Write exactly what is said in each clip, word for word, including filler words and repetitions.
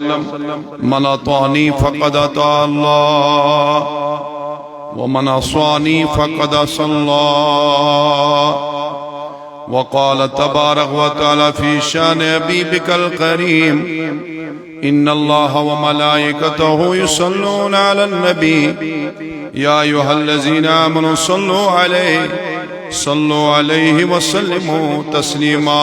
وسلم: من أطاعني فقد أطاع الله، ومن عصاني فقد عصى الله. وقال تبارك وتعالى في شأن حبيبك الكريم: إن الله وملائكته يصلون على النبي، يا أيها الذين آمنوا صلوا عليه، صلوا عليه وسلموا تسليما.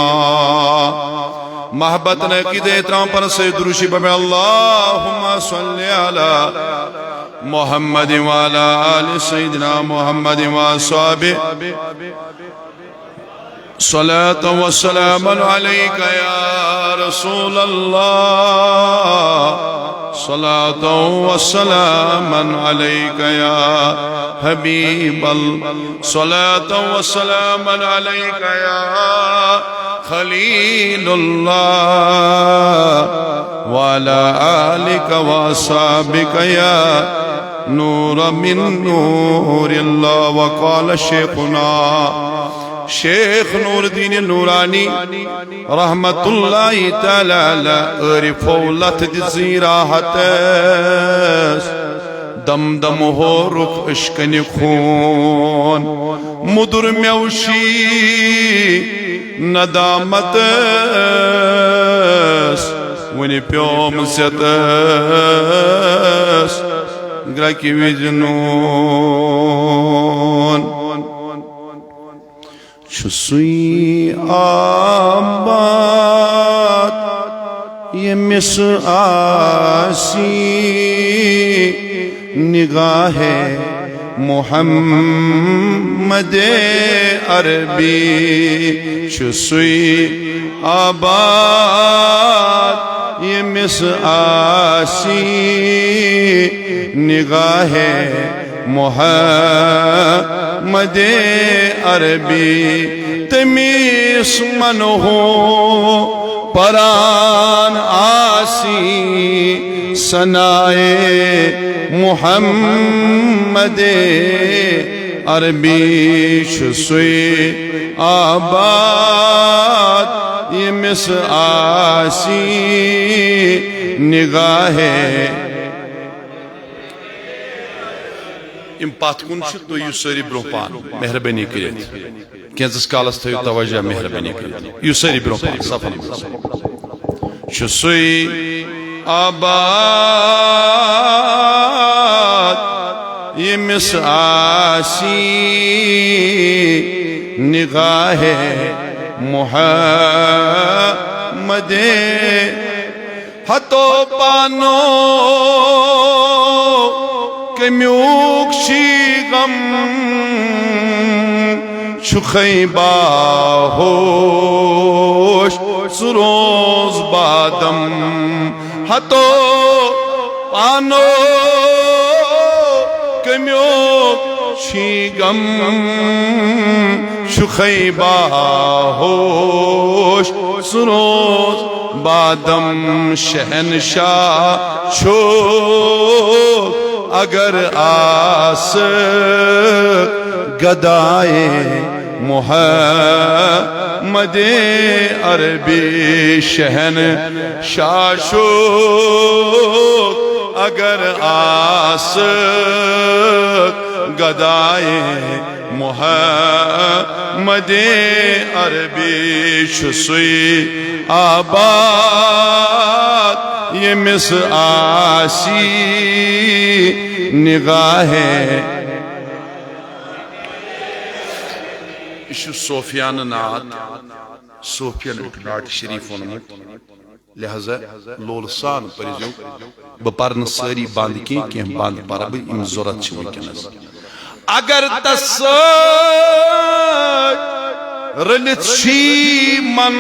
محبت نے عقیدہ احترام پر سے دروشی بابے: اللهم صل على محمد وعلى آل سيدنا محمد وأصحابه. صلاة وسلاما عليك يا رسول الله، صلاة وسلاما عليك يا حبيب الله، صلاة وسلاما عليك يا خليل الله، وعلى آلك وأصحابك يا نور من نور الله. وقال شيخنا شیخ نور الدین نورانی رحمت اللہ تعالی علیہ عٲرفو لتھ دِژٕے راحتس، دم دم ہورُکھ اشکنہِ خوٗن، مُدُر مےٚ وُچھی ندامتس، وُنہِ پیوم ژیتس گرٛکہِ وِزِ نوٗن۔ چھُ سُے آباد ییٚمِس آسی نگاہ محمد عربی، چھُ سُے آباد ییٚمِس آسی نگاہ محمد عربی۔ تٔمِس منہو پران آسی ثنائے محمد عربی، چھُ سُے آباد ییٚمِس آسی نگاہ۔ یِم پتھ کُن چھِ، تُہۍ یِیِو سٲری برٛونٛہہ پہن، مہربٲنی کٔرِتھ۔ کینٛژس کالس تھٲیِو توجہ، مہربٲنی کٔرِتھ۔ یِیِو سٲری برٛونٛہہ پہن صفن منٛز۔ چھُ سُے آباد ییٚمِس آسی نگاہ محمد۔ ہتو پانو کمیُک چھی غم، چھُکھے باہوش سُہ روز بادم۔ ہتو پانو کمیُک چھی غم، چھُکھے باہوش سُہ روز بادم۔ شہنشاہ چھُ اگر آس گدائے محمد عربی، شہنشاہ چھُ اگر آس گدائے محمد عربی، چھُ سُے آباد ییٚمِس آسی نگاہ۔ یہِ چھُ صوفیانہٕ نعت، صوفین اکھ نعت شریف ووٚنمُت۔ لہذا لول سان پٔرزیو۔ بہٕ پرٕ نہٕ سٲری بند کینٛہہ، کینٛہہ بند پرٕ بہٕ، یِم ضروٗرت چھِ وٕنکیٚنس۔ اگر تس سۭتۍ رٔلِتھ چھی من،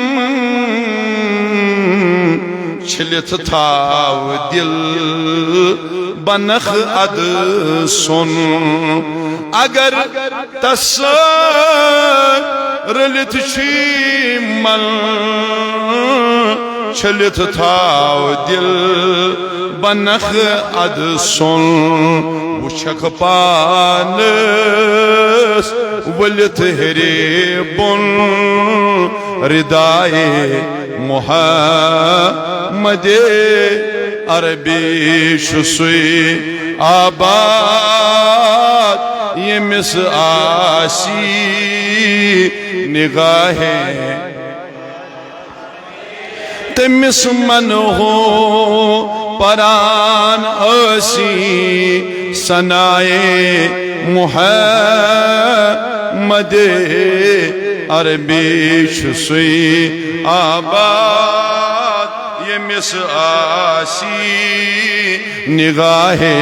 چھٔلِتھ تھاو دل بنخ اد سُن۔ اگر تس سۭتۍ رٔلِتھ چھی من، چھٔلِتھ تھاو دل بنخ اد سُن۔ وٕچھکھ پانس ؤلِتھ ہیٚرِ بۄن، ردائے محمد عربی چھُ سُے آباد، ییٚمِس آسی نگاہے۔ تٔمِس منہٕ ہو پران ٲسی ثنائے محمد۔ عربی چھُ سُے آباد، ییٚمِس آسی نگاہے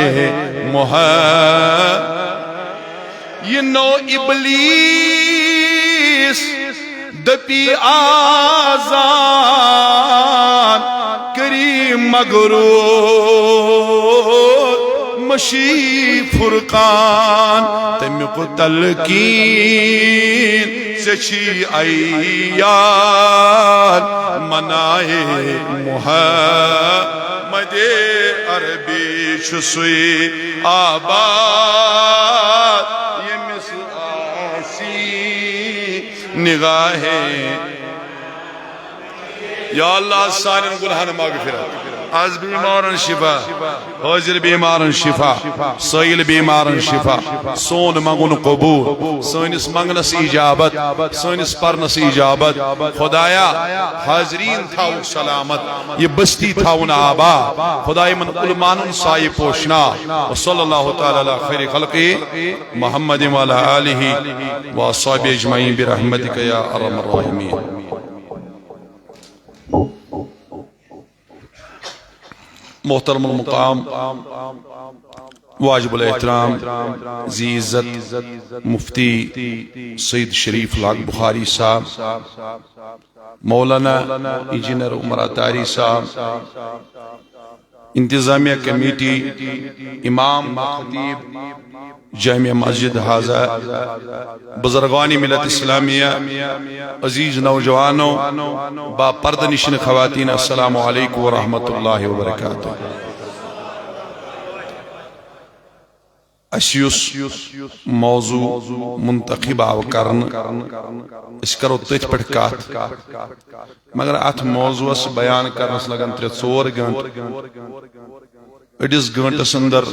محمد۔ یہِ نوٚو ابلیس دپی آزان، کری مغرور مشی فرقان۔ تمیُک تلقین ژےٚ چھی عیان، منائے محمد۔ عربی چھُ سُے آباد، ییٚمِس آسی نگاہے۔ یا اللہ، سانٮ۪ن گناہن مغفرت، از بیمارن شفا، حٲضِر بیمارن شفا، سٲیِل بیمارن شفا، سون منگُن قبول، سٲنِس منگنس اجابت، سٲنِس پرنس اجابت۔ خدایا، حاضرین تھاوُکھ سلامت، یہِ بستی تھاوُن آباد۔ خدا یِمن علماءن سایہِ پوشنا۔ وصلی اللہ تعالی علی خیر خلقہ محمد وعلی آلہ وصحبہ اجمعین برحمتک یا ارحم الراحمین۔ محترم المقام، واجب الاحترام، ذی عزت مفتی سید شریف لاگ بخاری صاحب، مولانا انجینئر عمر اطاری صاحب، انتظامیہ کمیٹی، امام، خطیب، جامع مسجد حاضہ، بزرگان ملت اسلامیہ، عزیز نوجوانو، با پردہ نشین خواتین، السلام علیکم ورحمۃ اللہ وبرکاتہ۔ اسہِ یُس موضوع منتخب آو کرنہٕ، أسۍ کرو تٔتھۍ پٮ۪ٹھ کتھ، مگر اتھ موضوعس بیان کرنس لگن ترٛےٚ ژور گھنٹہٕ۔ أڑِس گھنٹس اندر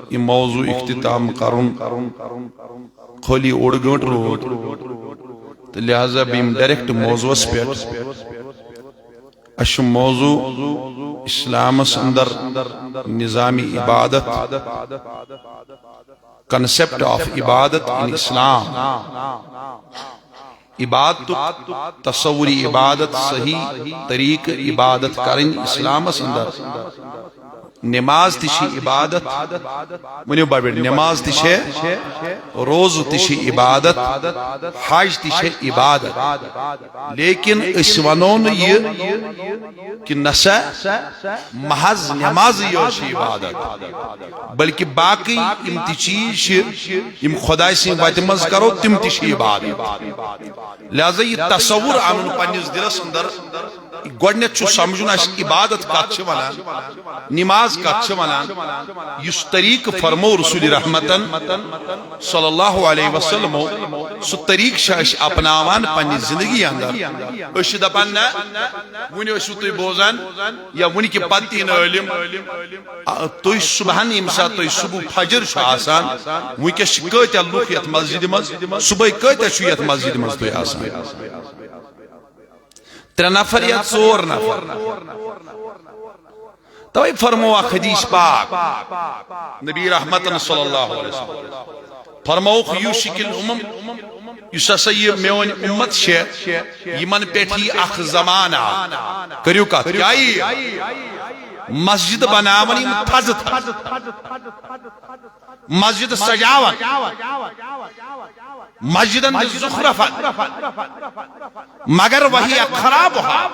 یہِ موضوع اختتام کرُن، خٲلی اوٚڑ گھنٹہٕ روٗد، تہٕ لہذا بہٕ یِمہٕ ڈائریکٹ موضوعس پٮ۪ٹھ۔ اسہِ چھُ موضوع اسلامس اندر نظام عبادت، concept of عبادت in اسلام۔ عبادتُک تصور عبادت، صحیح طریقہٕ عبادت کرٕنۍ اسلامس اندر۔ نماز تہِ چھِ عبادت، ؤنِو بڑبڑ، نماز تہِ چھِ، روزٕ تہِ چھِ عبادت، حج تہِ چھِ عبادت۔ لیکن أسۍ ونو نہٕ یہِ کہِ نسا محض نمازٕے یوت چھِ عبادت، بلکہِ باقٕے یِم تہِ چیٖز چھِ، یِم خۄداے سٕنٛدِ وتہِ منٛز کرو، تِم تہِ چھِ عبادت۔ لہذا یہِ تصور انُن پننِس دِلس اندر، گۄڈٕنیتھ چھُ سمجھُن اسہِ عبادت کتھ چھِ ونان، نماز کتھ چھِ ونان۔ یُس طریقہٕ فرمو رسول رحمتن صلی اللہ علیہ وسلمو، سُہ طریقہٕ چھِ أسۍ اپناوان پننہِ زندگی اندر۔ أسۍ چھِ دپان، نہ، وُنہِ ٲسِو تُہۍ بوزان یا وُنہِ کہِ پتہٕ تہِ یِن عٲلم، آ، تُہۍ صبحن، ییٚمہِ ساتہٕ تُہۍ صبح فجر چھُ آسان، وُنکیٚس چھِ کۭتیاہ لُکھ یتھ مسجدِ منٛز، صبحٲے کۭتیاہ چھُ یتھ مسجدِ منٛز تُہۍ آسان؟ ترٛےٚ نفر یا ژور نفر۔ توے فرمو اکھ حدیث پاک نبی رحمتن صلی اللہ علیہ وسلم۔ فرمووُکھ، یوشک الامم، یُس ہسا یہِ میون امت چھےٚ، یِمن پٮ۪ٹھ یی اکھ زمانہ۔ کٔرِو کتھ، کیٛاہ یی؟ مسجد بناون یِم تھزٕ تھزٕ۔ مسجد سجاون، مسجدن دِژ زخرفن، مگر وہی خرابها،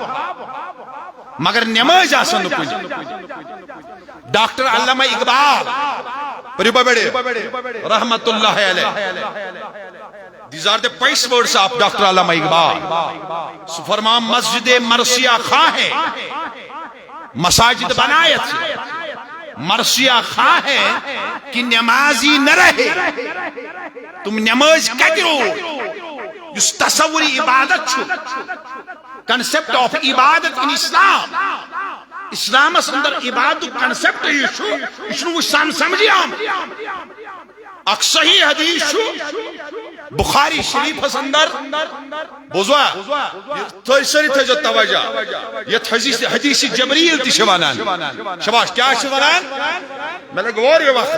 مگر نماز آسن نہٕ کُنہِ۔ ڈاکٹر علامہ اقبال، پٔرِو بڑے، رحمت اللہ علیہ۔ These are the precise words of doctor Allama Iqbal. سُہ فرمان، مسجد مرثیہ خواہ ہے مساجد بنایت سے، مرثیہ خواہ ہے کہ نمازی نہ رہے۔ تم نماز کتہِ روز؟ یُس تصور عبادت چھُ، concept of عبادت in اسلام، اسلامس اندر عبادت کنسپٹ یُس چھُ، یہِ چھُنہٕ وُنہِ سم سمجھی آمُت۔ اکھ صحیح حدیث چھُ بخاری شریفس اندر، بوزوا، یہِ تھٲے سٲری تھٲیزیو توجہ، یتھ حدیث، حدیث جبریل تہِ چھِ ونان۔ شاباش، کیٛاہ چھِ ونان؟ مےٚ لگہِ واریاہ وقت۔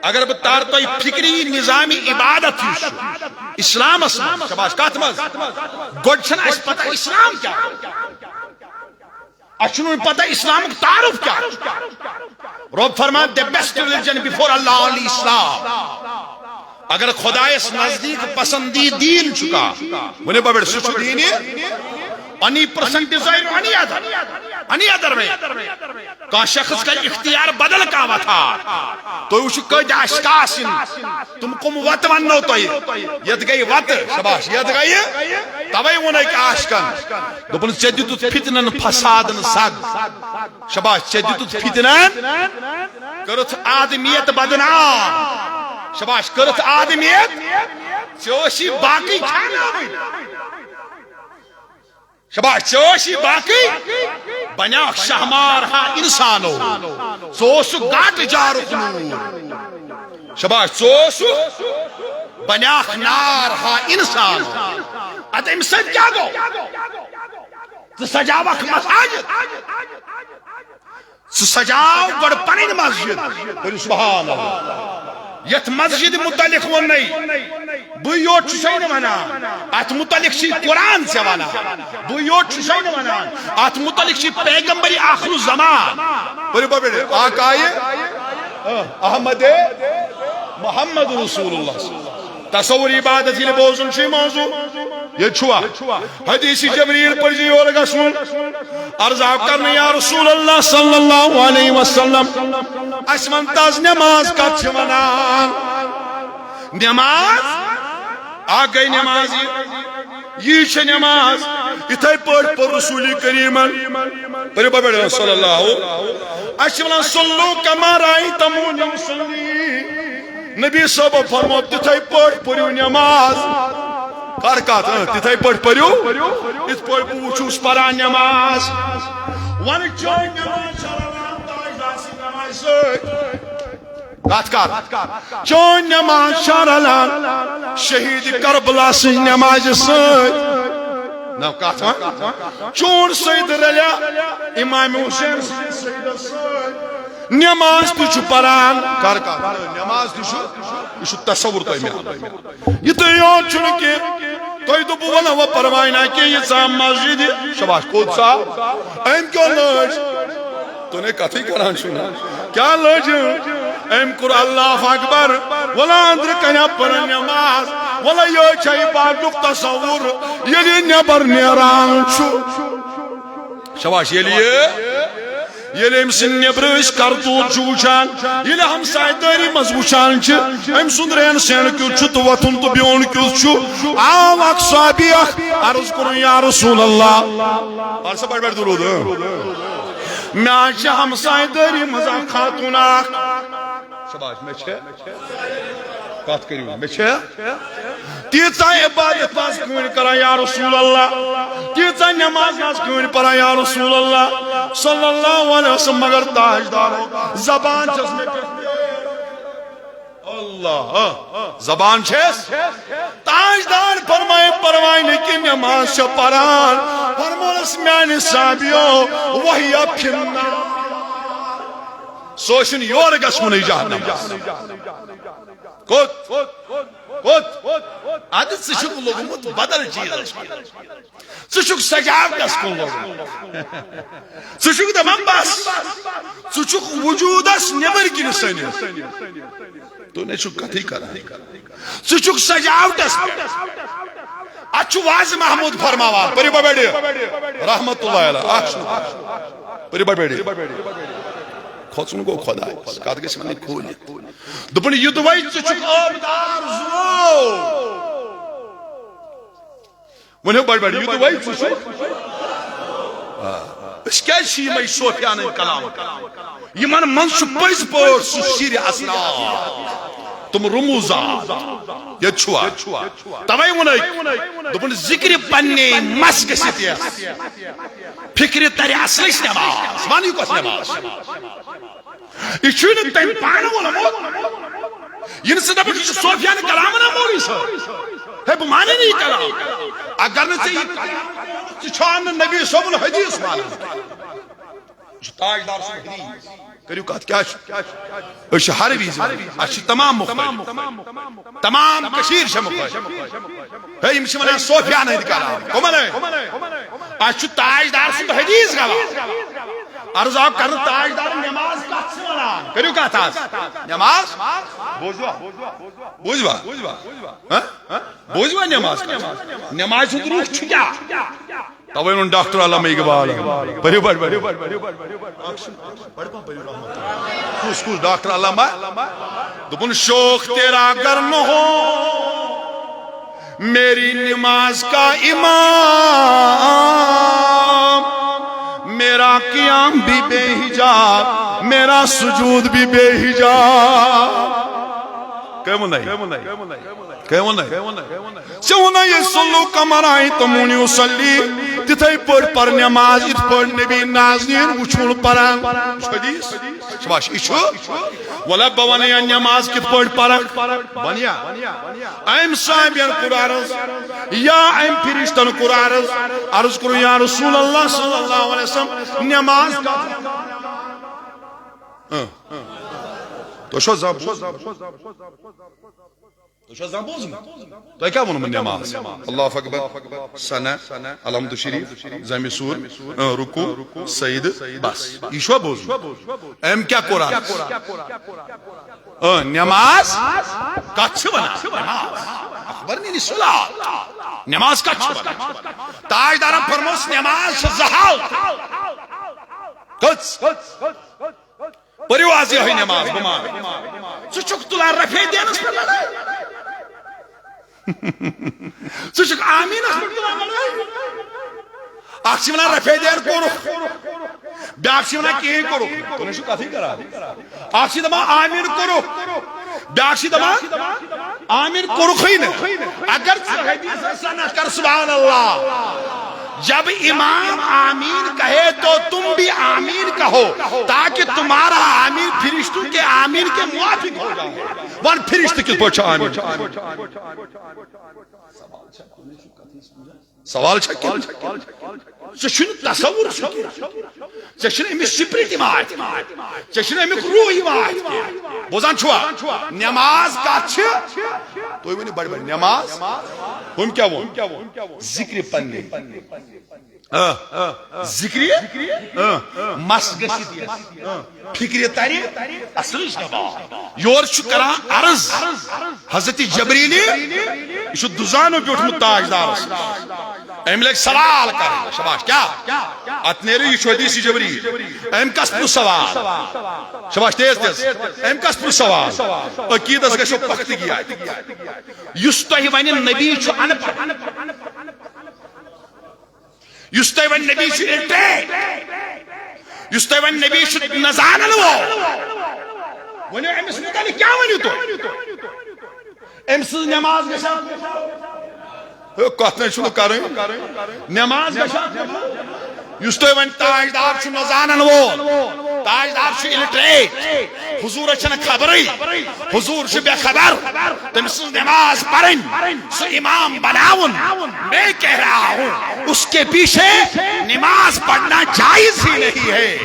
اگر بہٕ تارٕ تۄہہِ فکری نظام عبادت یُس چھُ اسلامس منٛز، شاباش، کتھ منٛز؟ گۄڈٕ چھنہٕ اسہِ پتہ اسلام کیٛاہ۔ اسہِ چھُنہٕ وۄنۍ پتہ اسلامُک تعارُف کیٛاہ۔ رۄب فرمان، the best religion before Allah only Islam۔ اگر خدایس نزدیک پسندیدٕ دین چھُ کانٛہہ، ؤنِو ببر، سُہ چھُ دین، any percent desire any other، any other way۔ کانٛہہ شخص کرِ اختیار بدل کانٛہہ وتھا، تُہۍ وٕچھِو کٔتۍ عاشق آسن، تِم کم وتہٕ وننو تۄہہِ؟ یتھ گٔے وتہٕ، شاباش، یتھ گٔے۔ توے ووٚن أکۍ عاشقن، دوٚپُن، "ژےٚ دِتُتھ فتنن فسادن سگ۔" شاباش، ژےٚ دِتُتھ فتنن، کٔرٕتھ آدمیت بدنام۔ شاباش، کٔرٕتھ آدمیت۔ ژےٚ ٲسی باقٕے کھیاناوٕنۍ۔ شاباش، ژےٚ ٲسی باقٕے۔ بنیاکھ شہمار ہا انسانو، ژٕ اوسُکھ گاٹہٕ جارُک نوٗر۔ شاباش، ژٕ اوسُکھ، بنیاکھ نار ہا انسانو۔ ادٕ امہِ سۭتۍ کیٛاہ گوٚو؟ ژٕ سجاوکھ مساجد، ژٕ سجاو گۄڈٕ پنٕنۍ مسجد۔ ؤنِو سبحان اللہ۔ یتھ مسجد متعلق ووٚنُے، بٕے یوت چھُسے نہٕ ونان، اتھ متعلق چھُ قرآن ژےٚ ونان۔ بٕے یوت چھُسے نہٕ ونان، اتھ متعلق چھُ پیغمبر آخر الزمان۔ ؤنِو ببر، آقائے احمد محمد رسول اللہ۔ تصور عبادت ییٚلہِ بوزُن چھُ یہِ موضوع، ییٚتہِ چھُوا؟ حدیث جبریل پٔرزِ یورٕ گژھُن، عرض آو کرنہٕ، یا رسول اللہ صلی اللہ علیہ وسلم، اسہِ ون تہ از نماز کتھ چھِ ونان؟ نماز، اکھ گٔے نماز یہِ، یہِ چھِ نماز، یِتھے پٲٹھۍ پوٚر رسول کریمن، پٔرِو ببر صلی اللہ، اسہِ چھِ ونان، "صلوا کما رأیتمونی اصلی۔" نبی صٲبو فرمو، تِتھے پٲٹھۍ پٔرِو نماز۔ کر کتھ، اۭں، تِتھے پٲٹھۍ پٔرِو، یِتھ پٲٹھۍ بہٕ وٕچھُس پران نماز۔ وۄنۍ چٲنۍ نماز چھا رلان تاجدار سٕنٛزِ نمازِ سۭتۍ؟ کتھ کر؟ چٲنۍ نماز چھا رلان شہید کربلا سٕنٛزِ نمازِ سۭتۍ؟ نہ، کتھ وۄنۍ؟ چون سید رلیا امام حسین سٕنٛدِس سیدس سۭتۍ؟ نماز تہِ چھُ پران، کر کر، نماز تہِ چھُ، یہِ چھُ تصور تۄہہِ مےٚ۔ یہِ تۄہہِ یوت چھُنہٕ کینٛہہ، تۄہہِ دوٚپوُ، "وَلہٕ وۄنۍ پرواے نہ کینٛہہ، یہِ ژاو مسجدِ۔" شاباش، کوٚت ژاو؟ أمۍ کیٛاہ لٲج؟ تُہۍ نے کتھٕے کران چھِو نہ۔ کیٛاہ لٲج أمۍ؟ أمۍ کوٚر اللہ اکبر، وَلہٕ أنٛدرٕ کنہِ پرن نماز، وَلہٕ یہِ چھےٚ عبادتُک تصور، ییٚلہِ یہِ نٮ۪بر نیران چھُ۔ شاباش، ییٚلہِ یہِ، ییٚلہِ أمۍ سٕنٛدۍ نیٚبرٕ أسۍ کرتوٗت چھِ وٕچھان، ییٚلہِ ہمسایہِ دٲری منٛز وٕچھان چھِ، أمۍ سُنٛد رہن سہن کیُتھ چھُ تہٕ وۄتھُن تہٕ بِہُن کیُتھ چھُ، آو اکھ صحابی اکھ، عرض کوٚرُن، "یا رسول اللہ۔" پَر سا بَڑِ بَڑِ درود، اۭں۔ مےٚ حظ چھِ ہمسایہِ دٲری منٛز اکھ خاتوٗن اکھ۔ شاباش، مےٚ چھےٚ۔ کتھ کٔرِو، مےٚ چھےٚ۔ تیٖژاہ عبادت آز کٕہٕنۍ کران یا رسول اللہ، تیٖژاہ نماز آز کٕہٕنۍ پران یا رسول اللہ صلی اللہ علیہ وسلم، مگر تاجدارو، زبان چھس مےٚ پٮ۪ٹھ۔ اللہ، زبان چھس۔ تاجدار فرمایہِ، پرواے نہٕ کینٛہہ، نماز چھےٚ پران۔ فرمونس، میانہِ صحابیو، وہی فی النار۔ سُہ ٲسِن یورٕ گژھوُنٕے جہنمس۔ کوٚت؟ کوٚت؟ ادٕ ژٕ چھُکھ لوٚگمُت بدل چیٖزس کُن۔ ژٕ چھُکھ سجاوٹس کُن لوٚگمُت۔ ژٕ چھُکھ دپان بس، ژٕ چھُکھ وجوٗدس نیبر کِنۍ سٔنِتھ۔ تُہۍ نے چھِو کتھٕے کران۔ ژٕ چھُکھ سجاوٹس پٮ۪ٹھ۔ اتھ چھُ واضح محمود فرماوان، پٔرِو بڑِ رحمت اللہ علیہ۔ اکھ چھُ، پٔرِو بڑِ۔ کھوژُن گوٚو خۄدایَس، کَتھ گژھِ وَنٕنۍ کھوٗلِتھ۔ دوٚپُن، یوٚدوَے ژٕ چھُکھ آبدار زُو۔ ؤنِو بڑِ بڑِ، یوٚدوَے ژٕ چھُکھ۔ آ۔ أسۍ کیٛازِ چھِ یِمَے صوفیانٕے کلام کران؟ یِمَن منٛز چھُ پٔزۍ پٲٹھۍ سُہ سِرِ اسرار۔ تم رموزات ییٚتہِ چھُوا؟ توے ووٚن أکۍ، دوٚپُن، ذکرِ پننے مس گٔژھِتھ یَس، فکرِ ترِ اصلٕچ نٮ۪ماز۔ وَن، یہِ کۄس نٮ۪ماز چھِ؟ یہِ چھُے نہٕ تٔمۍ پانہٕ ووٚنمُت۔ یہِ نہٕ ژٕ دَپَکھ، یہِ چھُ صوفیانہٕ کلام وَنان مولوی صٲب۔ ہے، بہٕ مانَے نہٕ یہِ کلام۔ اگر نہٕ ژےٚ یہِ کلام، ژٕ چھُ نہٕ نبی صٲبُن حدیث مانان۔ یہِ چھُ تاجدار سُنٛد حدیث۔ کٔرِو کتھ، کیٛاہ چھُ؟ أسۍ چھِ ہر وِزِ ونان، اَسہِ چھِ تمام مُخٲلِف۔ تمام کٔشیٖر چھےٚ مُخٲلِف۔ ہے، یِم چھِ ونان صوفیانہٕ ہٕنٛدۍ کلام۔ کٕمن ہٕنٛدۍ؟ اَسہِ چھُ تاجدار سُنٛد حدیث گواہ۔ عرض آو کرنہٕ، تاجدار، نٮ۪ماز کتھ چھِ ونان؟ کٔرِو کتھ آز۔ نٮ۪ماز؟ بوٗزوا؟ بوٗزوا؟ ہہ؟ بوٗزوا نٮ۪ماز کتھ؟ نٮ۪مازِ ہُنٛد روح چھُ کیٛاہ؟ توے ووٚن ڈاکٹر علامہ اقبال، پٔرِو بڑ بڑ۔ کُس کُس ڈاکٹر علامہ؟ دوٚپُن، شوق تیرا اگر نہ ہو میری نماز کا امام، میرا قیام بھی بے حجاب، میرا سجود بھی بے حجاب۔ کٔمۍ ووٚن؟ کٔمۍ ووٚن؟ ژےٚ ووٚنُے، یہِ صلو کما رأیتمونی اصلی، تِتھے پٲٹھۍ پر نٮ۪ماز، یِتھ پٲٹھۍ نبی نازنین وُچھُن پران۔ چھُ حدیث؟ چھُ بس، یہِ چھُ۔ وَلہٕ بہٕ وَنہٕ یا نٮ۪ماز کِتھ پٲٹھۍ پرکھ؟ بنیا۔ أمۍ صحابین کوٚر عرض، یا أمۍ فرشتن کوٚر عرض، عرض کوٚر، یا رسول اللہ صلی اللہ علیہ وسلم، نٮ۪ماز کتھ؟ اۭں۔ تُہۍ چھِوا زانٛہہ بوٗزمُت؟ تُہۍ چھِوا زانٛہہ بوٗزمُت؟ تۄہہِ کیٛاہ ووٚنمُت نٮ۪ماز؟ اللہ اکبر، ثنا، الحمد شریف، ذمِ سور، اۭں، رکوع، سجدٕ، بس۔ یہِ چھُوا بوٗزمُت؟ أمۍ کیٛاہ کوٚر عرض؟ اۭں، نٮ۪ماز کتھ چھِ ونان؟ نٮ۪ماز۔ اخبرنی الصلاۃ۔ نٮ۪ماز کتھ چھِ ونان؟ تاجدارن فرمووُس، نٮ۪ماز چھِ زٕ حالتہٕ۔ کٔژ؟ پٔرِو آز یِہوٚے نٮ۪ماز، بہٕ مانہٕ۔ ژٕ چھُکھ تُلان رفع دینس پٮ۪ٹھ لڑٲے۔ ژٕ چھُکھ آمیٖنس پٮ۪ٹھ تُلان لڑٲے۔ اکھ چھِ وَنان رفع دین کوٚرُکھ، بیٛاکھ چھِ وَنان کِہیٖنۍ کوٚرُکھ۔ تُہۍ نہ چھِو کَتھٕے کَران۔ اکھ چھِ دَپان آمیٖن کوٚرُکھ، بیٛاکھ چھِ دَپان آمیٖن کوٚرُکھٕے نہٕ۔ اگر ژٕ حدیث حسن کر، سبحان اللہ، جب امام آمین کہے تو تم بھی آمین کہو، تاکہ تمہارا آمین فرشتوں کے آمین کے موافق ہو جائے۔ وَن، فرشتہٕ کِتھ پٲٹھۍ چھُ آمیٖن؟ سوال چھا کینٛہہ؟ ژےٚ چھُنہٕ تصور چھُ کینٛہہ۔ ژےٚ چھُنہٕ أمِس سپرٹ یِوان اَتھِ کینٛہہ۔ ژےٚ چھُنہٕ اَمیُک روح یِوان اَتھِ کینٛہہ۔ بوزان چھُوا؟ نٮ۪ماز کَتھ چھِ؟ تُہۍ ؤنِو بَڑِ بَڑِ، نٮ۪ماز؟ ہُم کیٛاہ ووٚن؟ ذِکرِ پنٛنہِ۔ آ، ذِکرِ؟ آ، مَس گٔژھِتھ یَس۔ فِکرِ تَرِ اَصلٕچ نٮ۪ماز۔ یورٕ چھُ کران عرض حضرت جبریٖلہِ، یہِ چھُ دُزانو بیوٗٹھمُت تاجدارس۔ أمۍ لٔگۍ سوال کرٕنۍ۔ شاباش، کیٛاہ؟ اَتھ نیرِ، یہِ چھُ حدیث جبریٖل۔ أمۍ کَس پرُژھ سوال؟ شاباش، تیز تیز۔ أمۍ کَس پرُژھ سوال؟ عقیٖدس گژھو پختگی اَتہِ۔ یُس تۄہہِ وَنہِ نبی چھُ اَن پَڑھ، یُس تۄہہِ وۄنۍ نبی چھُ اِلٹریٹ، یُس تۄہہِ وۄنۍ نبی چھُ نہ زانن وول، ؤنِو أمِس مُتعلِق کیٛاہ ؤنِو تُہۍ؟ أمۍ سٕنٛز نٮ۪ماز گژھِ۔ ہے، کتھ نَے چھُنہٕ کرٕنۍ۔ نٮ۪ماز گژھِ۔ یُس تۄہہِ وۄنۍ تاجدار چھُ نہ زانن وول، تاجدار چھُ اِلٹریٹ، حضوٗرس چھنہٕ خبرٕے، حضوٗر چھُ بے خبر، تٔمۍ سٕنٛز نٮ۪ماز پرٕنۍ، سُہ امام بناوُن۔ میں کہہ رہا ہوں، اس کے پیچھے نماز پڑھنا جائز ہی نہیں ہے،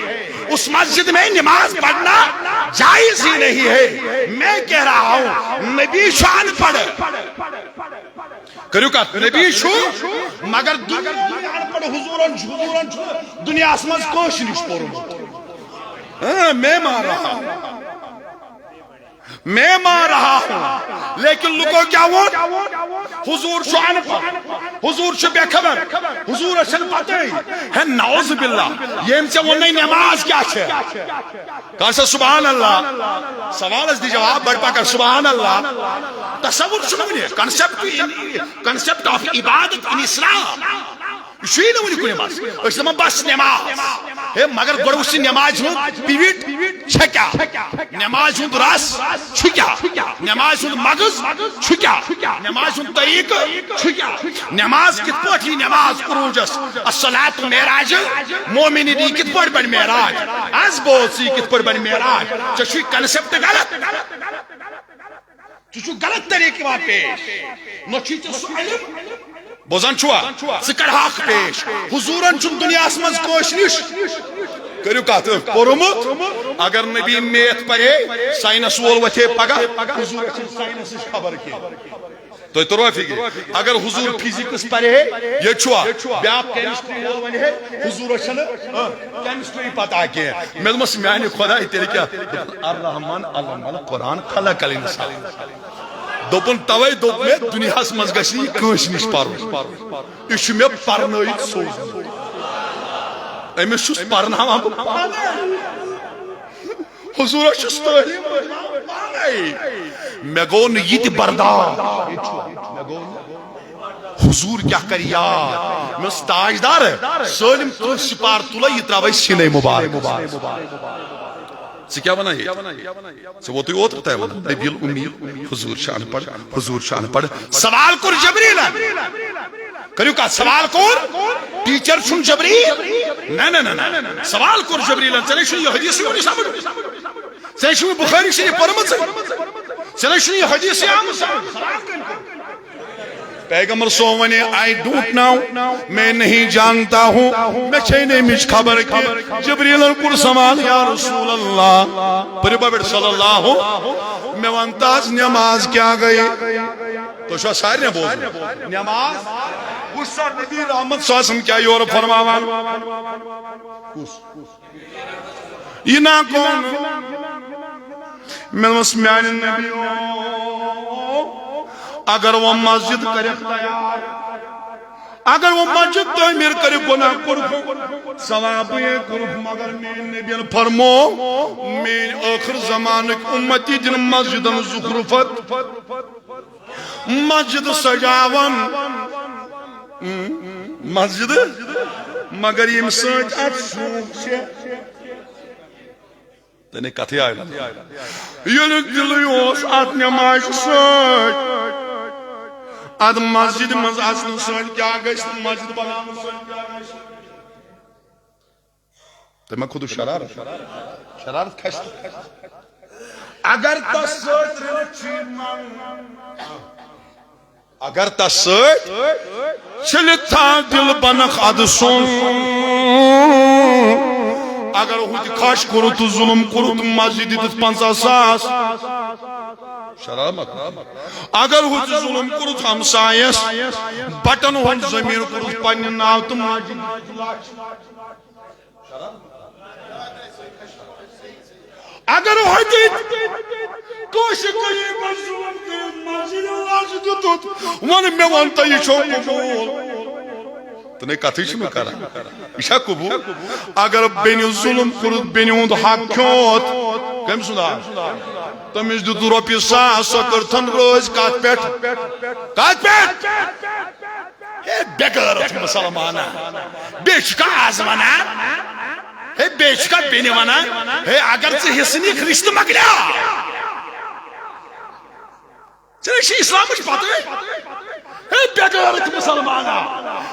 اس مسجد میں نماز پڑھنا جائز ہی نہیں ہے۔ میں کہہ رہا ہوں، نبی چھُ اَن پڑھ۔ کٔرِو کتھ، نبی چھُ، مگر دُنیا اَن پڑھ، حضوٗرن چھُ، حضوٗرن چھُ دُنیاہس منٛز کٲنٛسہِ نِش پوٚرمُت۔ ہاں، میں مان رہا ہوں۔ میں مان رہا ہوں، لیکن لُکو کیٛاہ ووٚن؟ حضوٗر چھُ اَن پڑھ، حضوٗر چھُ بے خبر، حضوٗرس چھنہٕ پتہٕے۔ ہے نعوذ باللہ، ییٚمۍ ژےٚ ووٚنُے نٮ۪ماز کیٛاہ چھےٚ؟ کر سا سبحان اللہ۔ سوالس دِ جواب، بڑ پکر سبحان اللہ۔ تصور چھُنہٕ وُنہِ، concept in, concept of عبادت in Islam۔ یہِ چھُے نہٕ وٕنہِ کُنہِ منٛز۔ أسۍ چھِ دَپان، بس نٮ۪ماز۔ ہے، مگر گۄڈٕ وٕچھ ژٕ نٮ۪مازِ ہُنٛد پیٖٹ چھےٚ کیٛاہ؟ نٮ۪مازِ ہُنٛد رس چھُ کیٛاہ؟ نٮ۪مازِ ہُنٛد مغز چھُ کیٛاہ؟ نٮ۪مازِ ہُنٛد طریٖقہٕ چھُ کیٛاہ؟ نٮ۪ماز کِتھ پٲٹھۍ یی نٮ۪ماز عروٗجس؟ الصلاۃ معراج المومنین، یہِ کِتھ پٲٹھۍ بنہِ معراج؟ از بوز ژٕ، یہِ کِتھ پٲٹھۍ بنہِ معراج؟ ژےٚ چھُے concept غلط۔ ژٕ چھُکھ غلط طریٖقہٕ یِوان پیش۔ نہ چھُے ژےٚ سُہ علم۔ بوزان چھُوا؟ ژٕ کر حق پیش۔ حضوٗرن چھُنہٕ دُنیاہس منٛز کٲنٛسہِ نِش، کٔرِو کتھ، پوٚرمُت۔ اگر نبی میتھ پرے، ساینس وول وتھے پگاہ، حضوٗرس چھِ ساینسٕچ خبر کینٛہہ۔ تۄہہِ توٚروا فِکرِ؟ اگر حضوٗر فزکس پرِ ہے، ییٚتہِ چھُوا؟ بیٛاکھ chemistry وول ونہِ ہے، حضوٗرس چھنہٕ، آ، chemistry پتہ کینٛہہ۔ مےٚ دوٚپمس، میانہِ خۄداے، تیٚلہِ کیٛاہ؟ دوٚپُن، الرحمن علم القرآن خلق الانسان۔ دوٚپُن، توے دوٚپ مےٚ، دُنیاہس منٛز گژھِ نہٕ یہِ کٲنٛسہِ نِش پرُن۔ یہِ چھُ مےٚ پرنٲوِتھ سوٗزمُت۔ أمِس چھُس پرناوان بہٕ پانے۔ حضوٗرس چھُس تعلیٖم دِوان پانے۔ مےٚ گوٚو نہٕ یہِ تہِ برداش۔ مےٚ گوٚو نہٕ۔ حضوٗر کیٛاہ کرِ یاد؟ مےٚ اوس تاجدار، سٲلِم تُل سِپار تُلے، یہِ ترٛاوے سیٖنے مُبارک۔ ژٕ کیٛاہ وَنان ییٚتہِ؟ ژےٚ ووتُے اوترٕ تام وَنان، نبی الامی، حضوٗر چھُ اَن پَڑھ، حضوٗر چھُ اَن پَڑھ۔ سوال کوٚر جبریٖلن۔ کٔرِو کتھ، سوال کوٚر؟ ٹیچر چھُنہٕ جبریٖل؟ نہ، نہ، نہ، نہ۔ سوال کوٚر جبریٖلن، ژےٚ نے چھُنہٕ یہِ حدیثٕے وُنہِ سمجھ۔ ژےٚ چھُنہٕ بخاری شریف پٔرمٕژٕے۔ ژےٚ نے چھُنہٕ یہِ حدیثٕے آمُت سمجھ۔ سوال کٔمۍ کوٚر؟ پیغمبر سو ونے، I don't know، میں نہیں جانتا ہوں، مےٚ چھے نہٕ اَمِچ خبر کینٛہہ۔ جبریٖلن کوٚر سوال، یا رسول اللہ، پٔرِو با پٮ۪ٹھ صلی اللہ، مےٚ وَن تہٕ حظ نٮ۪ماز کیٛاہ گٔے؟ تۄہہِ چھُوا سارنٕے بوزُن؟ نٮ۪ماز۔ وٕچھ سا نبی رحمت صلی اللہ علیہ وسلم کیٛاہ یورٕ فرماوان؟ کُس؟ یہِ نا کون؟ مےٚ دوٚپمَس، میٛانہِ نبی او، اگر وۄنۍ مسجد کٔرِکھ تیار، اگر وۄنۍ مسجد تعمیٖر کٔرِکھ، گۄناہ کوٚرُکھ، ثوابٕے کوٚرُکھ، مگر میٛٲنۍ نبیَن فرمو، میٛٲنۍ ٲخٕر زمانٕکۍ اُمتی دِن مسجدن زخرفت۔ مسجد سجاون، مسجد، مگر ییٚمہِ سۭتۍ اتھ شوٗب چھِ۔ تنے کتھٕے آیہِ نہٕ۔ ییٚلہِ دِلٕے اوس اتھ نمازِ سۭتۍ، اتھ مسجد منٛز اژنہٕ سۭتۍ کیٛاہ گژھِ، مسجد بناونہٕ سۭتۍ کیٛاہ گژھِ؟ تٔمۍ ما کھوٚتُس شرارت؟ شرارت کھسہِ نہٕ۔ اگر تس سۭتۍ رٔلِتھ چھُ یہِ ننگ، اگر تس سۭتۍ چھٔلِتھ تھاو دِل بنکھ ادٕ سُن۔ اگر ہُتہِ کھش کوٚرُتھ تہٕ ظلم کوٚرُتھ تہٕ مسجد دِتُتھ پنژاہ ساس۔ شرارت ما کھوٚت؟ اگر ہُتہِ ظلم کوٚرُتھ ہمسایس، بٹن ہُنٛد زٔمیٖن کوٚرُتھ پننہِ ناو تہٕ مسجد دِتُتھ لچھ۔ اگر ہوٚتہِ کٲنٛسہِ غریٖبس ظُلُم کٔرِتھ مسجد لچھ دِتُتھ، وَن مےٚ وَن تہٕ یہِ چھو قبوٗل؟ تہٕ نے کتھٕے چھُنہٕ کران۔ یہِ چھا قبوٗل؟ اگر بیٚنہِ ظُلُم کوٚرُتھ، بیٚنہِ ہُنٛد حق کھیوٚت، کٔمۍ سُنٛد حق؟ تٔمِس دیُت رۄپیہِ ساس، سۄ کٔرتھن رٲضۍ۔ کتھ پٮ۪ٹھ؟ کتھ پٮ۪ٹھ؟ ہے بے غیرت مسلمانا، بیٚیہِ چھُکھا از ونان؟ ہے بیٚیہِ چھُکھا بیٚنہِ ونان؟ ہے اگر ژٕ حصہٕ نِکھ، رشتہٕ مۄکلیو۔ ژےٚ چھِ اسلامٕچ پتہ۔ ہے بے غیرت مسلمانا،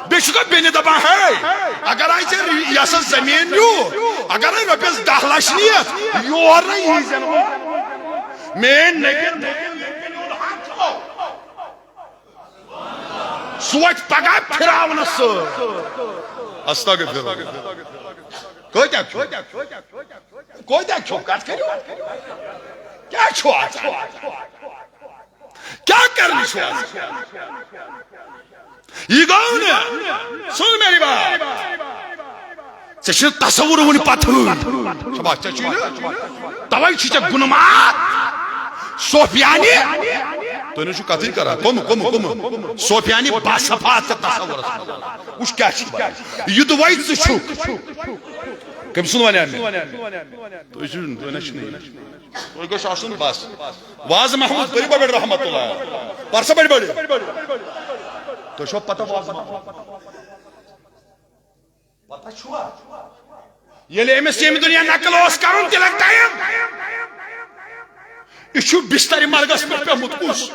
بیٚیہِ چھُکھا بیٚنہِ دپان، ہے اگر آے ژےٚ یہِ ہسا زٔمیٖن نیوٗ، اگر آے رۄپیس دہ لچھ نِیَتھ، یور نہ یی زٮ۪نہٕ۔ میٲنۍ نبی سُہ وَتہِ پگاہ فِراونَس سۭتۍ۔ استغفر اللہ۔ کۭتیٛاہ کھیوٚو؟ کۭتیٛاہ کھیوٚو؟ کَتھ کٔرِو۔ کیٛاہ چھُ آز؟ کیٛاہ کرنہِ چھُ آز؟ یہِ گوٚو نہٕ۔ سُن میری بات۔ ژےٚ چھُنہٕ تصور وُنہِ پتہٕ۔ شاباش، ژےٚ چھُے نہٕ۔ توے چھُ ژےٚ گُنہٕ مات۔ صوفیانی۔ تُہۍ نہ چھِو کتھٕے کران۔ کٕم، کٕم، کٕم؟ صوفیانی باصفا ژےٚ تصورس منٛز۔ وٕچھ کیٛاہ چھِ وَنان۔ یہِ دُبے ژٕ چھُکھ۔ کٔمۍ سُنٛد وَنیٛاو مےٚ؟ تُہۍ چھِو، تُہۍ نہ چھِو نہٕ۔ تُہۍ گوٚژھ آسُن بس۔ واز محمود بٔڑِ بٔڑِ رحمت اللہ۔ پرسہ بٔڑِ بٔڑِ۔ تُہۍ چھو پتہ واز محمود؟ ییٚلہِ أمِس ییٚمہِ دُنیا نقل اوس کرُن، تیٚلہِ لگہِ ٹایم۔ یہِ چھُ بستر مرگس پٮ۪ٹھ پیوٚمُت کُس؟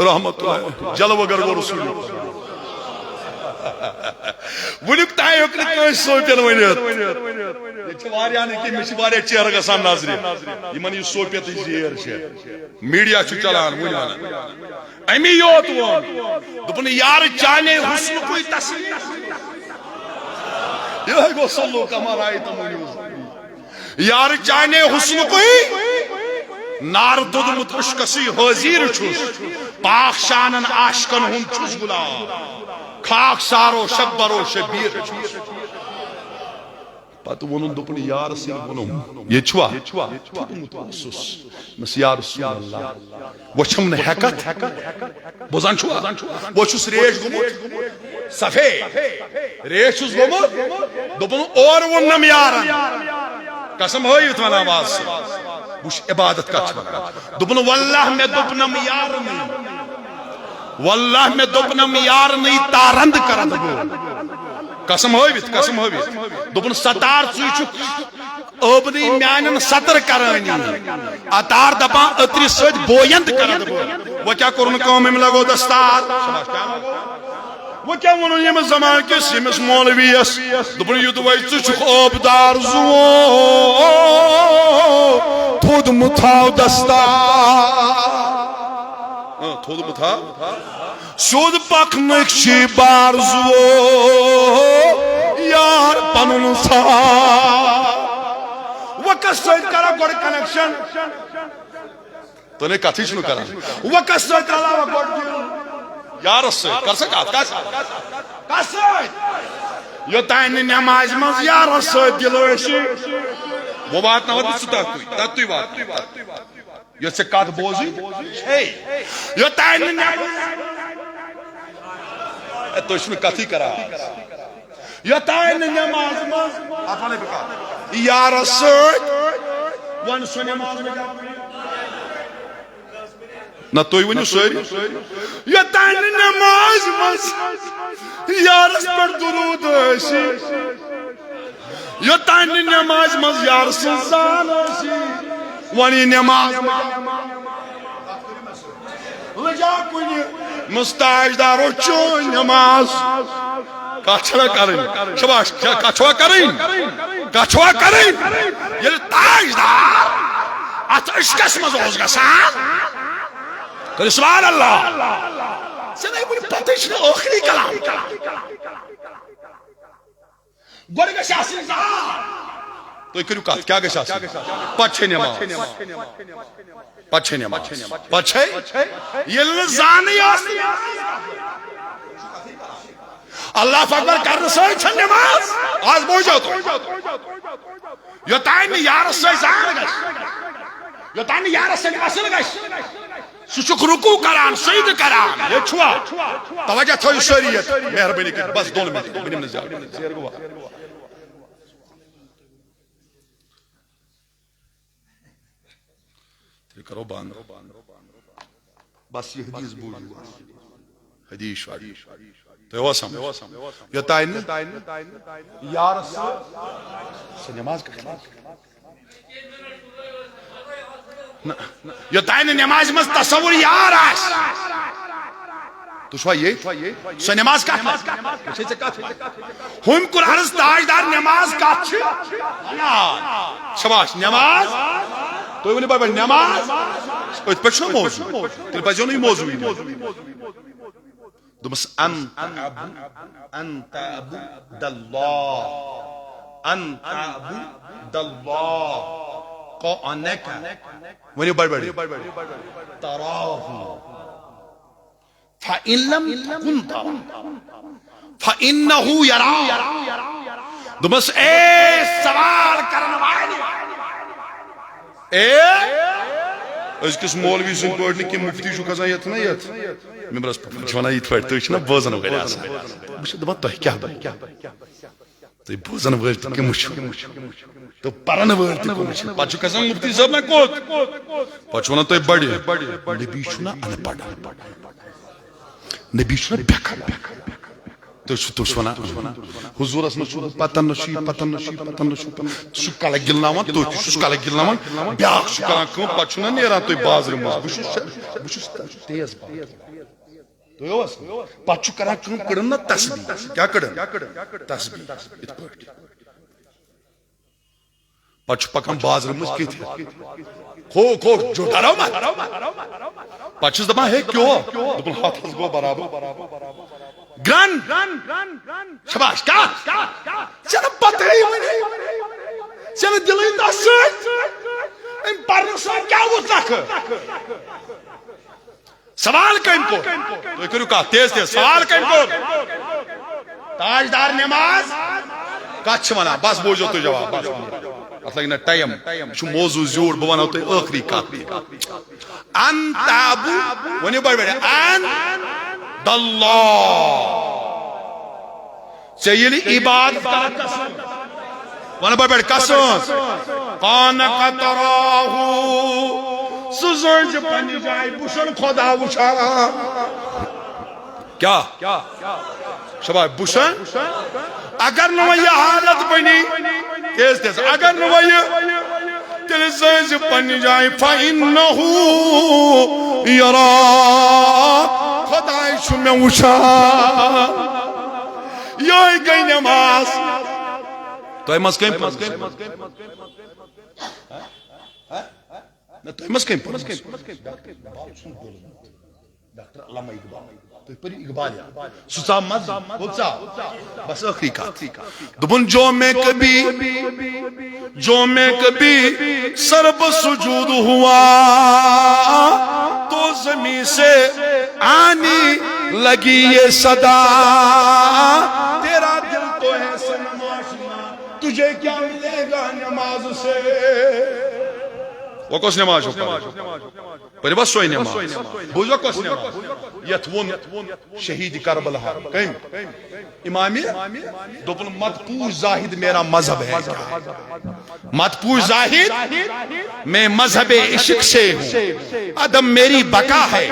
رحمت اللہ، جلوٕ گر گوٚو رسول۔ وُنیُک تام ہیوٚک نہٕ کٲنٛسہِ صوفین ؤنِتھ۔ ییٚتہِ چھِ واریاہ نہٕ کینٛہہ، مےٚ چھِ واریاہ چہرٕ گژھان نظرِ، یِمن یہِ صوفیتٕچ زیر چھےٚ۔ میڈیا چھُ چلان وُنہِ ونان۔ امی یوت ووٚن، دوٚپُن، یار چانے حسنکُے تصویر۔ یِہوٚے گوٚو صلو کما رأیتمونی اصلی۔ یار چانے حسنکُے نار دوٚدمُت عشقسٕے حٲضیٖر چھُس۔ پاک شانن عاشقن ہُنٛد چھُس غلام۔ خاک سارو شب برو شبیر چھُس۔ پتہٕ ووٚنُن، دوٚپُن، یارس ییٚلہِ ووٚنُم، ییٚتہِ چھُوا؟ پھُٹمُت اوسُس۔ مےٚ یار رسول اللہ، وۄنۍ چھَم نہٕ ہٮ۪کتھ۔ بوزان چھُوا؟ وۄنۍ چھُس ریش گوٚمُت سفید، ریش چھُس گوٚمُت۔ دوٚپُن، اورٕ ووٚننم یارن، قسم ہٲوِتھ ونان واز سۭتۍ، وٕچھ عبادت کتھ چھِ ونان۔ دوٚپُن، واللہ مےٚ دوٚپنم یارنٕے، واللہ مےٚ دوٚپنم یارنٕے، تارند کرتھ بہٕ۔ قسم ہٲوِتھ، قسم ہٲوِتھ۔ دوٚپُن، ستار ژٕے چھُکھ ٲبنٕے میانٮ۪ن ستر کرٲنی۔ اتار دپان، عطرِ سۭتۍ بویند کرتھ بہٕ۔ وۄنۍ کیٛاہ کوٚرُن کٲم، أمۍ لگو دستار۔ وۄنۍ کیٛاہ ووٚنُن ییٚمِس زمانہٕ کِس ییٚمِس مولوی یس؟ دوٚپُن، یُدوے ژٕ چھُکھ ٲبدار زُو، تھوٚد مہٕ تھاو دستار۔ اۭں، تھوٚد مہٕ تھاو۔ سیوٚد پکنٕکۍ چھی بار زُو، یار پنُن ژھار۔ وۄنۍ کس سۭتۍ کرو گۄڈٕ کنیکشن؟ تُہۍ نے کتھٕے چھِو نہٕ کران۔ وۄنۍ کس سۭتۍ رلاوکھ گۄڈٕ دِل؟ یارس سۭتۍ۔ کر سا کتھ، کس سۭتۍ؟ کس سۭتۍ؟ یوٚتانۍ نہٕ نمازِ منٛز یارس سۭتۍ دِل ٲسی، بہٕ واتناوتھ نہٕ ژٕ تتھ تُے، تتھ تُے واتناوتھ۔ یۄس ژےٚ کتھ بوزٕے چھے، یوٚتانۍ نہٕ نماز، اے، تُہۍ چھِو نہٕ کتھٕے کران۔ یوٚتانۍ نہٕ نمازِ منٛز، اتھ ونے بہٕ کتھ، یارس سۭتۍ ون سُہ نماز۔ نہ، تُہۍ ؤنِو سٲری۔ یوٚتانۍ نہٕ نمازِ منٛز یارس پٮ۪ٹھ درود ٲسی، یوٚتانۍ نہٕ نمازِ منٛز یار سٕنٛز زان ٲسی، وۄنۍ یہِ نماز لٔجا کُنہِ؟ مستاج دارو چٲنۍ نماز۔ کتھ چھڑا کرٕنۍ؟ شاباش، کیٛاہ کتھ چھوا کرٕنۍ؟ کتھ چھوا کرٕنۍ؟ ییٚلہِ تاج دار اتھ عشقس منٛز اوس گژھان، کٔرِو سبحان اللہ۔ ژےٚ نے وُنہِ پتہٕ چھُنہٕ ٲخری کلام۔ گۄڈٕ گژھِ آسٕنۍ زان۔ تُہۍ کٔرِو کتھ، کیٛاہ گژھِ آسٕنۍ؟ پتہٕ چھے نٮ۪ماز۔ پتہٕ چھے نٮ۪ماز۔ پتہٕ چھے۔ ییٚلہِ نہٕ زانٕے آسہِ، اللہ اکبر کرنہٕ سۭتۍ چھےٚ نٮ۪ماز۔ آز بوٗزِو تُہۍ۔ یوٚتانۍ نہٕ یارس سۭتۍ زان گژھِ، یوٚتانۍ نہٕ یارس سۭتۍ اصل گژھِ، سُہ چھُکھ رکوع کران، سجدٕ کران۔ ییٚتہِ چھُوا؟ توجہ تھٲیِو سٲری ییٚتہِ، مہربٲنی کٔرِتھ، بس دۄن منٹن، بہٕ نِمہٕ نہٕ زیادٕ۔ تیٚلہِ کرو بند۔ بس یہِ حدیث بوٗزِو۔ حدیث چھُ اَتہِ۔ تۄہہِ اوس سمجھ؟ یوٚتانۍ نہٕ یارس سۭتۍ سۄ نٮ۪ماز کَتہِ لَگہِ؟ نہ، یوٚتانۍ نہٕ نٮ۪مازِ منٛز تصور یار آسہِ۔ تُہۍ چھِوا ییٚتھۍ؟ سۄ نٮ۪ماز کَتھ منٛز؟ وٕچھے ژےٚ کَتھ؟ ہُمۍ کوٚر عرض، تاجدار، نٮ۪ماز کَتھ چھِ؟ نماز۔ شاباش، نٮ۪ماز۔ تُہۍ ؤنِو بَڑِ بَڑِ، نٮ۪ماز۔ أتھۍ پٮ۪ٹھ چھُنہ موضوع؟ تیٚلہِ پَزیو نہٕ یہِ موضوعٕے دِیُن۔ دوٚپمَس، ان تعبد، ان تعبد اللہ، ان تعبد اللہ، کانک، ؤنِو بَڑِ بَڑِ، تراہ، فَإِن لَمْ تَكُنْ تَرَاهُ فَإِنَّهُ يَرَاكَ۔ دوٚپمَس، اے سوال کرن والہِ، اے أزکِس مولوی سٕنٛدۍ پٲٹھۍ نہٕ کینٛہہ، مُفتی چھُ کھسان یَتھ نہ یَتھ مِمبرَس پٮ۪ٹھ، پَتہٕ چھِ وَنان یِتھ پٲٹھۍ، تُہۍ چھِو نہ بوزن وٲلۍ آسان۔ بہٕ چھُس دَپان، تۄہہِ کیٛاہ بَنہِ؟ تُہۍ بوزن وٲلۍ تہِ کٕم چھِو؟ تہٕ پرن وٲلۍ تہِ کٕم چھِ؟ پتہٕ چھُ کھسان مُفتی صٲب، نہ کوٚت؟ پتہٕ چھُ ونان، تُہۍ بڑِ۔ نبی چھُنہ ان پڑھ، نبی چھُنہ بے خبر۔ تُہۍ چھِو، تُہۍ چھِو وَنان، حضوٗرَس منٛز چھُ پَتہ نہ چھُ یہِ، پَتہ نہ چھُ یہِ، پَتہ نہ چھُ یہِ۔ سُہ چھُ کَلَے گِلناوان، تُہۍ تہِ چھُو سُہ کَلَے گِلناوان۔ بیٛاکھ چھُ کَران کٲم، پَتہٕ چھُنہ نیران تُہۍ بازرٕ منٛز۔ بہٕ چھُس، بہٕ چھُس تیز پَہَن۔ تُہۍ ٲس؟ پَتہٕ چھُ کَران کٲم، کٔڑٕن نہ تسبیٖح۔ کیٛاہ کٔڑٕن؟ تسبیٖح۔ یِتھ پٲٹھۍ۔ پتہٕ چھُ پکان بازرٕ منٛز کِتھ۔ کھو، کھو، جو ڈرو مت۔ پتہٕ چھُس دپان، ہے، کیو؟ دوٚپُن، ہتھ حظ گوٚو برابر۔ گرن۔ شاباش، کتھ؟ ژےٚ نہٕ پتہٕے وۄنۍ۔ ژےٚ نہٕ دِلٕے تس سۭتۍ۔ أمۍ پرنہٕ سۭتۍ کیٛاہ وُچھ نکھٕ؟ سوال کٔمۍ کوٚر؟ تُہۍ کٔرِو کتھ تیز تیز۔ سوال کٔمۍ کوٚر؟ تاجدار نماز کتھ چھِ ونان؟ بس بوٗزِو تُہۍ جواب۔ بس۔ اتھ لگہِ نہ ٹایم۔ یہِ چھُ موضوع زیوٗٹھ۔ بہٕ ونو تۄہہِ ٲخری کتھ تہِ۔ ان تعبد، ؤنِو بڑِ بڑِ۔ ان دلہ۔ ژےٚ ییٚلہِ عبادت کرکھ، وَنہٕ بہٕ پٮ۪ٹھ قسم، کانک تراہ، سُہ زٲنۍ زِ پننہِ جایہِ بہٕ چھُسَن خۄدا وٕچھان۔ کیٛاہ؟ شاباش، بہٕ چھُسَن۔ اگر نہٕ وۄنۍ یہِ حالت بنی، تیز تیز، اگر نہٕ وۄنۍ یہِ، تیٚلہِ زٲنۍ زِ پننہِ جایہِ، فَإِنَّهُ يَرَاكَ، خۄداے چھُ مےٚ وٕچھان۔ یہے گٔے نماز۔ تۄہہِ منٛز کٔمۍ پٔرمٕژ؟ نہ، تۄہہِ منٛز کٔمۍ پٔرمٕژ؟ ڈاکٹر علامہ اقبال۔ تُہۍ پٔرِو اقبال یا۔ سُہ ژاو مزٕ، کوٚت ژاو؟ بس ٲخری کتھ۔ دوٚپُن، جو میں کبھی، جو میں کبھی سر بسجود ہوا، تو زمین سے آنی لگی یہ صدا، تیرا دل تو ہے سنماشنا، تجھے کیا ملے گا نماز سے؟ وۄنۍ کۄس نماز چھو پرٕنۍ؟ پٔرِو حظ سۄے نماز۔ بوٗزوا کۄس نماز؟ یتھ ووٚن شہید کربلا۔ کٔمۍ؟ امام۔ دوٚپُن، مت پوچھ زاہد میرا مذہب ہے کیا، مت پوچھ زاہد، میں مذہب عشق سے ہوں، عدم میری بقا ہے،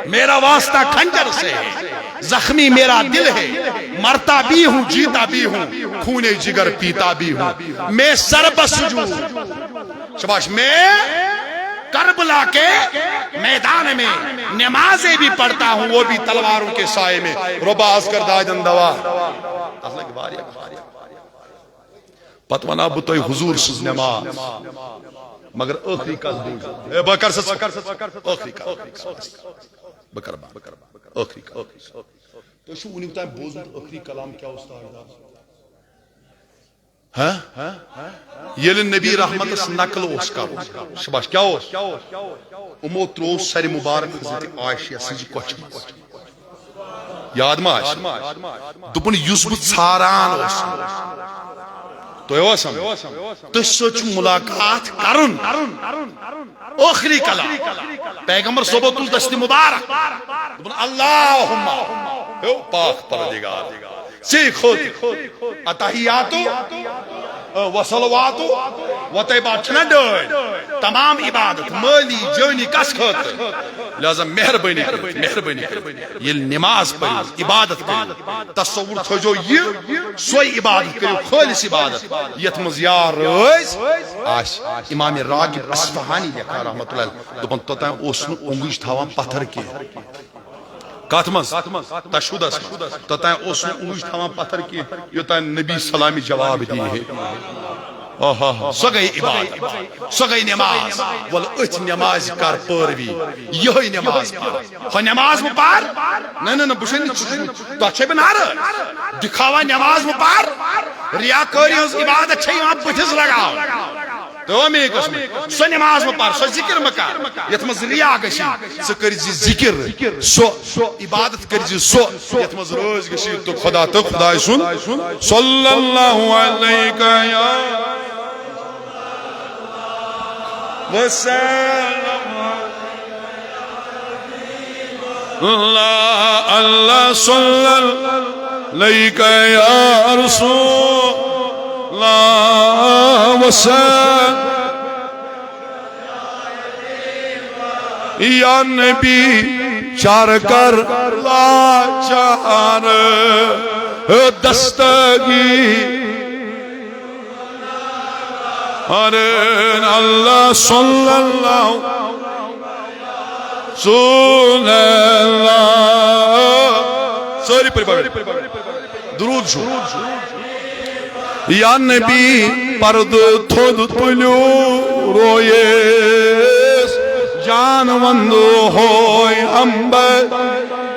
میرا واسطہ خنجر سے ہے، زخمی میرا دل ہے، مرتا بھی ہوں، جیتا بھی ہوں، خون جگر پیتا بھی ہوں، میں سر بسجود، شاباش، میں کربلا کے میدان میں نمازیں بھی پڑھتا ہوں، وہ بھی تلواروں کے سائے میں۔ رۄبا، از کر دادٮ۪ن دوا۔ تتھ لگہِ واریاہ۔ پتہٕ ونہٕ ہا بہٕ تۄہہِ حضوٗر سٕنٛز نماز، مگر ٲخری کتھ بوٗزِو۔ اے، بہٕ کرٕ سا ٲخری کتھ۔ بہٕ کرٕ بنٛد۔ ٲخری کتھ۔ تۄہہِ چھُو وُنیُک تام بوٗزمُت ٲخری کلام کیٛاہ اوس تاجدار؟ ہاں؟ ییٚلہِ نبی رحمتس نقل اوس کرُن، شاباش، کیٛاہ اوس؟ یِمو ترٛوو سرِ مبارک حضرت عائشہ سٕنٛزِ کۄچھِ منٛز۔ یاد ما آسہِ؟ دوٚپُن، یُس بہٕ ژھاران اوسُس، تۄہہِ اوسم؟ تٔسۍ سۭتۍ چھُ ملاقات کرُن۔ ٲخری کلام۔ پیغمبر صٲبو تُل دستِ مبارک۔ دوٚپُن، اللہم، ہیو پاک پروردگار، ژے خٲطرٕ اتحیاتو، و صلواتو، و طیبات چھِنہ ڈٲلۍ۔ تمام عبادت، مٲلی، جٲنی، کس خٲطرٕ؟ لہذا مہربٲنی کٔرِتھ، مہربٲنی کٔرِتھ، ییٚلہِ نماز پٔرِو، عبادت کٔرِو، تصور تھٲیزیو یہِ، سۄے عبادت کٔرِو، خٲلص عبادت، یتھ منٛز یا رٲضۍ آسہِ۔ امام راغب اصفہانی لیکھان رحمتہ اللہ علیہ، دوٚپُن، توٚتام اوس نہٕ اوٚنٛگٕج تھاوان پتھر کینٛہہ۔ کتھ منٛز؟ تشہدس منٛز۔ توٚتام اوس نہٕ اوٚنٛگٕج تھاوان پتھر کینٛہہ، یوٚتام نبی سلامِ جواب دی ہے۔ آہا، سۄ گٔے عبادت، سۄ گٔے نماز۔ ول، أتھۍ نمازِ کر پٲروی، یِہوٚے نماز پر۔ ہۄ نماز مہٕ پر۔ نہ، نہ، نہ، بہٕ چھُسے نہٕ، تۄہہِ چھُسے بہٕ نعرٕ۔ دِکھاوا نماز مہٕ پر۔ ریاکٲری ہٕنٛز عبادت چھےٚ یِوان بٕتھِس لگاونہٕ۔ تہٕ میٲنۍ قسم، سۄ نماز مہٕ پر، سۄ ذکر مہٕ کر، یتھ منٛز ریا گژھِ۔ ژٕ کٔرۍ زِ ذکر، سۄ عبادت کٔرۍ زِ، سۄ یتھ منٛز رٲضۍ گژھِ تہٕ خدا تہٕ خداے سُنٛد۔ صلی اللہ علیک یا وسلم۔ اللہ، اللہ صلی علیک یا رسول اللہ وسلم۔ یا نبی چار کر لاچار۔ دستگی۔ ارے اللہ صلی اللہ، صلی اللہ۔ سٲری پٔرِو پَرٕنۍ۔ درود چھُ۔ یا نبی پردٕ تھوٚد تُلِو رویس، جان وندو ہوے امبر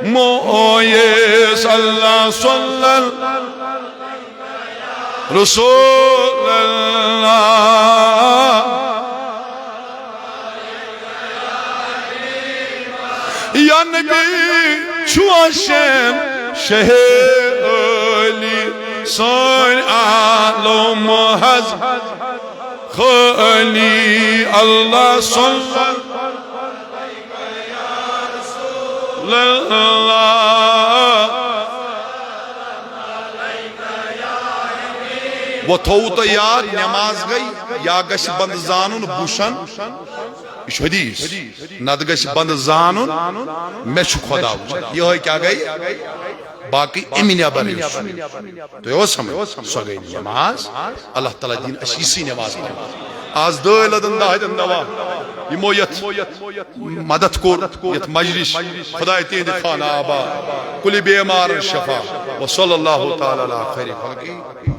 مویس۔ اللہ صلی اللہ، رسول اللہ۔ یا نبی چھُ شین شہ علی، سٲنۍ عالم حض خٲلی۔ اللہ صلی اللہ۔ وۄنۍ تھوٚوُ تۄہہِ یاد، نماز گٔے، یا گژھِ بندٕ زانُن بہٕ چھُسن، یہِ چھُ حدیث، نتہٕ گژھِ بندٕ زانُن مےٚ چھُ خدا وٕچھان۔ یِہوٚے کیٛاہ گٔے؟ باقٕے اَمہِ نٮ۪بر یُس چھُ۔ تۄہہِ اوس سمجھ؟ سۄ گٔے نماز۔ اللہ تعالیٰ دِیِن اَسہِ یِژھٕے نماز پرنۍ۔ آز دٲے لدن دَہ دِن دوا۔ یِمو یَتھ مدد کوٚر، یَتھ مجلس، خداے تِہنٛدِ خانہ آباد، کُلہِ بیمارن شفا۔ وصلی اللہ تعالیٰ علی خیر خلقہ۔